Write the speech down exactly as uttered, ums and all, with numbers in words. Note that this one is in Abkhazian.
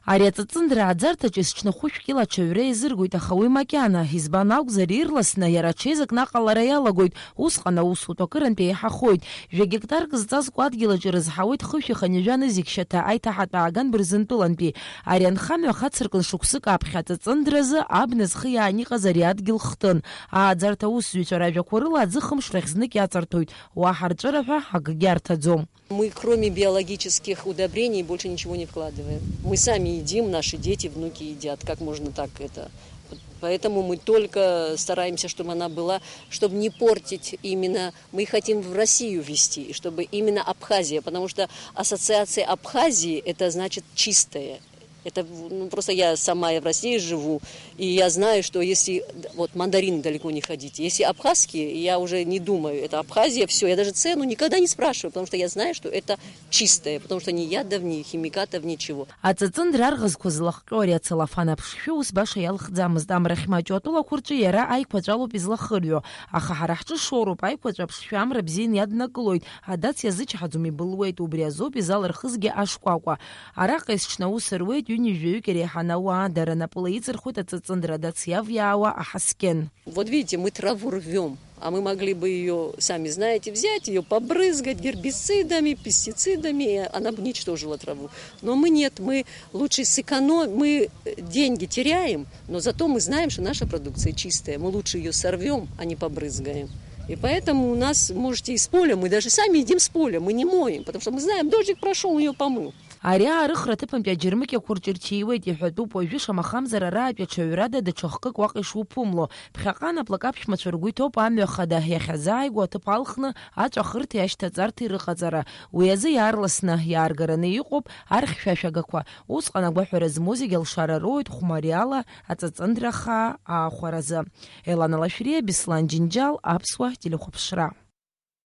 Ари аҵыҵындра ааӡарҭаҿ есҽны хәышәкьыла аҽаҩра иазыргоит, аха уи макьана, избан акәзар, ирласны иара аҽеизакны аҟалара иалагоит, усҟан аусутә акырынтә еиҳахоит. Жәа гектарк зҵазкуа адгьыл аҿы ирызҳауеит хышә ихынҩажәа нызқь шьаҭа аиҭаҳатә ааган Бырзентәылантәи. Ари анхамҩа хацыркын шықәсык аԥхьа аҵыҵындразы абна зхы иааниҟаз ари адгьыл хтын. Ааӡарҭа аусзуҩцәа ражәақәа рыла аӡы хымш рахь знык иаҵарҭоит, уаҳа рҵәыра ҳәа акгьы арҭаӡом. Мы, кроме биологических удобрений, больше ничего не вкладываем. Мы сами едим, наши дети, внуки едят. Как можно так это? Поэтому мы только стараемся, чтобы она была, чтобы не портить именно. Мы хотим в Россию ввести, и чтобы именно Абхазия, потому что ассоциация Абхазии, это значит чистое. Это, ну, просто я сама в России живу, и я знаю, что если, вот, мандарины далеко не ходите, если абхазские, я уже не думаю, это Абхазия, все, я даже цену никогда не спрашиваю, потому что я знаю, что это чистое, потому что ни ядов, ни химикатов, ничего. Аҵыҵындра арӷазқәа злахҟьо ари ацеллофан аԥшшәы ус баша иалхӡамызт, амра ахьмаҷу атәылақәа рҿы иара аиқәаҵәа алоуп излахырҩо, аха ҳара ҳҿы шоуроуп, аиқәаҵәа аԥшшәы амра бзианы иаднакылоит, адац иазычҳаӡом, ибылуеит, убри азоуп изалырхызгьы ашкәакәа. Араҟа есҽны аус руеит ҩынҩажәаҩык иреиҳаны ауаа, дара напыла иҵырхуеит аҵыҵындра адац иавиаауа аҳаскьын. Вот видите, мы траву рвем, а мы могли бы ее, сами знаете, взять, ее побрызгать гербицидами, пестицидами, и она бы уничтожила траву. Но мы нет, мы лучше сэкономим, мы э, деньги теряем, но зато мы знаем, что наша продукция чистая, мы лучше ее сорвем, а не побрызгаем. И поэтому у нас, можете, из поля, мы даже сами едим с поля, мы не моем, потому что мы знаем, дождик прошел, он ее помыл. Ари аарыхра аҭыԥантәи аџьармыкьақәа рҿы ирчиуеит, иҳәатәуп, уажәы шамахамзар араатәи аҽаҩрада даҽа хкык уаҟа ишуԥымло. Ԥхьаҟа анаплак аԥшәмацәа ргәы иҭоуп амҩа хада иахьазааигәоу аҭыԥ алхны аҵәахырҭеи ашьҭаҵарҭеи рыҟаҵара. Уи азы иаарласны иааргараны иҟоуп архьшәашәагақәа. Усҟан агәаҳәара змоу зегьы алшара роуеит хәмариала аҵыҵындра хаа аахәаразы. Елана Лашәриа, Беслан Џьынџьал, Аԥсуа телехәаԥшра.